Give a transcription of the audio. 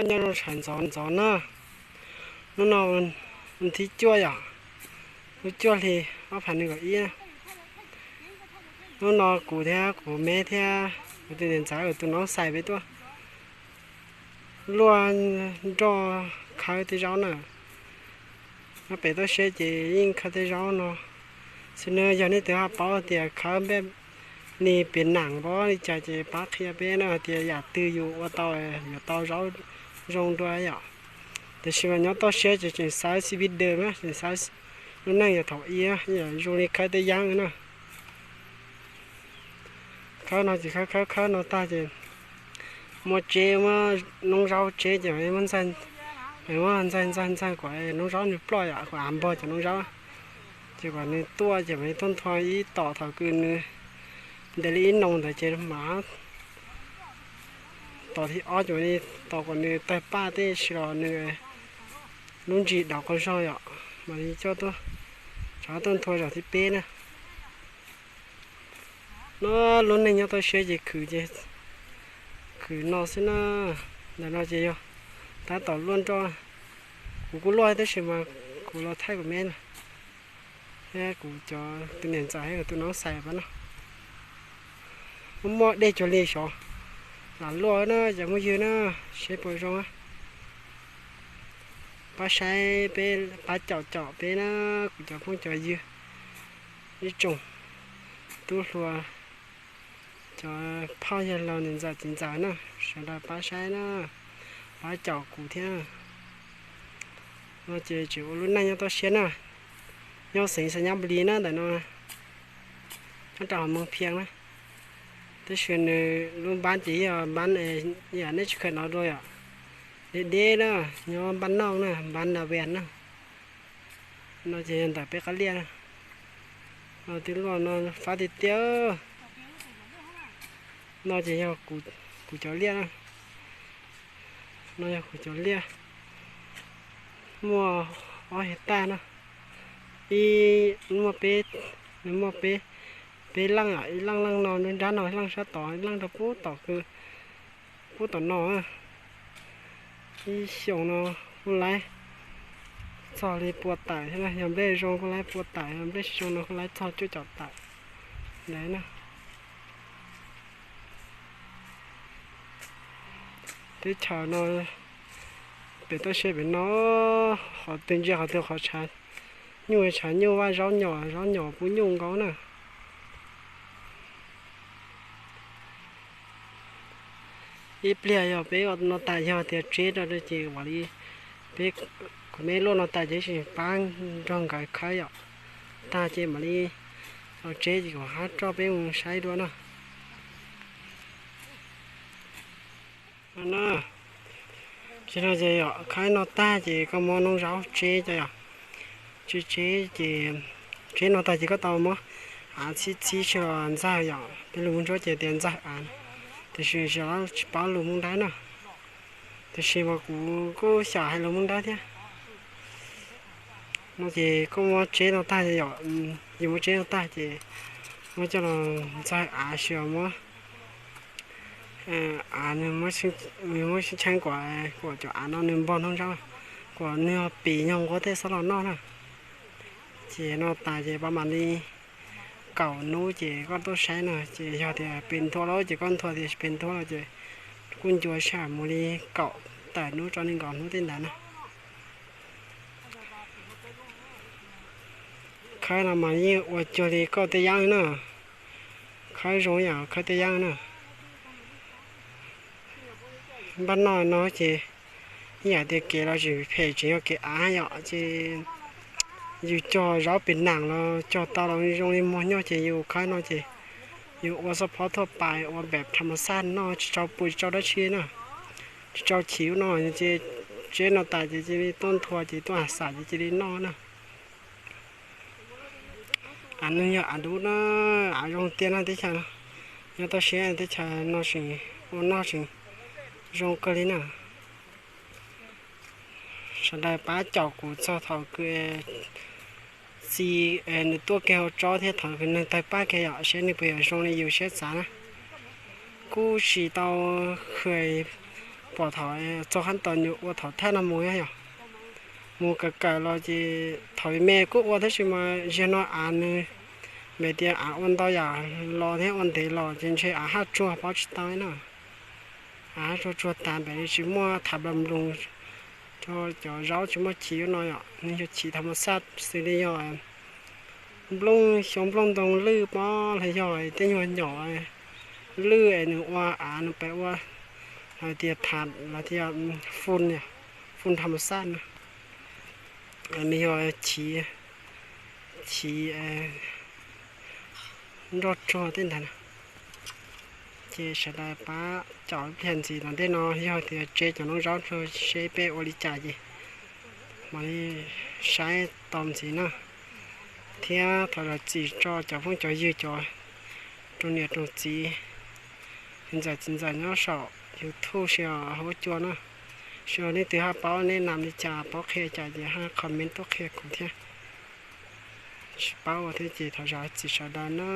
Nyob zoo sawv ntxov ntxov na. Hnub no thib cuaj yom, lub cuaj hli ob phav nees nkaum ib. Hnub no kuv thiab kuv me thiab kuv tus niam ntxawm tus noob xais peb tuaj luaj nroj khawb tej zaub na. Nyob pem toj siab ces yeej khawb tej zaub no xwb na. Yog nej twg ho paub tias khawb npej li piav nam npaum li cas ces pab qhia peb na, tias yam twg yus ua tau yuav tau zaub zoo dua yom. Tiam sis mas nyob toj siab ces tseem xawb xib pib dawm na, tseem xawb lub neej yog thaum ub zoo li khawb tej yaab na. Khawb no ces khawb khawb khawb no tag ces muaj tseb, muaj noob zaub tseb ces muab ntxaig, muab ntxaig ntxaig ntxaig kom noob zaub nws ploj yom, kom av npog cov noob zaub. Ces kom nws tuaj ces mam li tuaj nthua ib tom thaum kws nws ntev li ib noo ntawd ces mam tom thib ob ces mam li tom kom nws tawg paj teb si los nws lub ntsis dav qhov zog yom, mam li coj tuaj, rov tuaj nthua zaum thib peb na. No lub neej nyob toj siab ces khwv ces khwv no xwb na. Ntawm no ces yog tab tom luaj nroj, kuv kuj luaj tab sis mas kuv los thaij kuv me na, thiab kuv cov tus niam ntxawm thiab kuv tus noob xais pab no. Muaj muaj dej cuag li xyov, lam luaj na cov phooj ywg na, seb puas zoo. Pab saib peb, pab caum caum peb na, kuv cov phooj cov ywg, ib tsoom tub hluas, cov phauj yawg laus niam ntxawm txiv ntxawm na, sawv daws pab saib na, pab caum kuv thiab. No ces tseem ua lub neej nyob toj siab na, nyob xeev Xais Nyab Npus Lis na ntawm no, nyob rau hauv Moos Phiaj na. Tab sis nws lub npab ces yog npab, yam nej tsis kheev hnov dua yom, deb deb na, nyob npab noj na, npab Na Ves na. No ces yog ntawm peb qab liaj na. No twb luaj no fab tiag tiag. No ces yog kuv cov liaj na. No yog kuv cov liaj, muaj ob hais taj na. Ib, muaj peb, nws muaj peb, peb leej, ib leej leej no nrab no, ib leej sab tod, ib leej rau pub tom kws, pub tom no. Ib xyoos no kuj laib txog li pua tawm thiab, yog nplej zoo kuj laib pua tawm, yog nplej tsis zoo no kuj laib txog cuaj caum tawm ntawd na. Teb chaws no pem toj siab pem no, qhov twg ntsia qhov twg qhov tshav nyuj, tshav nyuj vaj zaub nyom, zaub nyom pub nyuj nkaus na. Ib pliag yog peb no tas yog tias tseb rau ces mam li, peb, kuv me luaj no tas ces tsis pab nrog nkawd khawb yom, tag ces mam li los tseb ces kuv hab roj peb mus saib dua na. Ces no ces yom, khawb no tag ces koj muab noob zaub tseb cov yom, tseb tseb ces, tseb no tag ces koj tau muab av txhib txhib sib los ntxawg yom, peb lus Hmoob Ntsuab ces tias ntxawg av, tiam sis tsis paub lus Hmoob Dawb na, tiam sis mas kuv kuj xyaum hais lus Hmoob Dawb thiab. No ces koj muab tseb no tag yom, yus muab tseb no tag ces muab coj los ntxawg av, sis muab av, nws muab tsheeb kom, kom cov av no nws npog noob zaub, kom nws ho pim nyuag nqua tej xob los noj na. Ces no tas ces pab mam li kaum hnub ces koj tuaj saib no ces yog tias pem nthua lawm ces koj nthua, tiam sis pem nthua lawm ces kuj ncua sij hawm mus li kaum tawm hnub rau nees nkaum hnub tej ntawd na. Khawb no mas yeej ua cuag li kauj tej yaab na, khawb zoo yam khawb tej yaab na. Npaj noj no ces ib yam tias kev los tsis phem, tseem yog kev av yom, ces yus cog zaub pem nam los cog tau los zoo li muag nyuj ces yus khawb no ces yus ua xab phob thuaj pais, ua npem tham mas xaj noj, tsis tau pua tsis tau dab tsi na, tsis tau chim no. Ces tseb no tas ces cia li tuaj nthua ces tuaj xam xam ces cia li noj na. Av no yog av dub na, av zoo tiag na teb chaws no. Nyob toj siab teb chaws no tseem ua noj tseem zoo kawg li na. Sawv daws pab caum kuv txog thaum kws txiv nws tuaj kiag hauv tsob thiab thaum kws nws tawg paj kiag yom, seb nws puas yuav zoo li yus siab xav na. Kuj tsis tau khw Pom thaum txog qhab tod nws ua thaum thaj no mus yog, mus kawm kawm los ces thaum me kuj ua tab sis mas zaum no av nws, vim tias av ua ntau yam los thiab ua ntev los ces ntshe av haj tsuag pov tsis tau na. Av haj tsuag tsuag tas pem li tsis muaj thav nploos nploos, rau cov zaub tsis muaj chiv no yom, nws yog chiv tham mas xaj xws li yog nplooj xyoob nplooj ntoo lwj pob los yog tej nyuag nyom lwj es nws ua av nws pem ua, los tias tham los tias fun, fun tham mas xaj no, nws yog chiv, chiv nroj tsuag tej ntawd na. Ces sawv daws pab caum ib pliag ntxiv tom ntej no yog tias tseb cov noob zaub rau seb peb ua li cas ces mam li saib tau ntxiv na. Thiab thov zam txim rau cov phooj cov ywg, cov rau niam rau txiv, ntxawm txiv ntxawm nyob saum YouTube sib ho ua cua na. Sib ho nej twg ho paub nej nam li cas paub qhia cas ces ho comment tuaj qhia kuv thiab. Tsis paub ua thiab ces thov zam txim sawv daws na.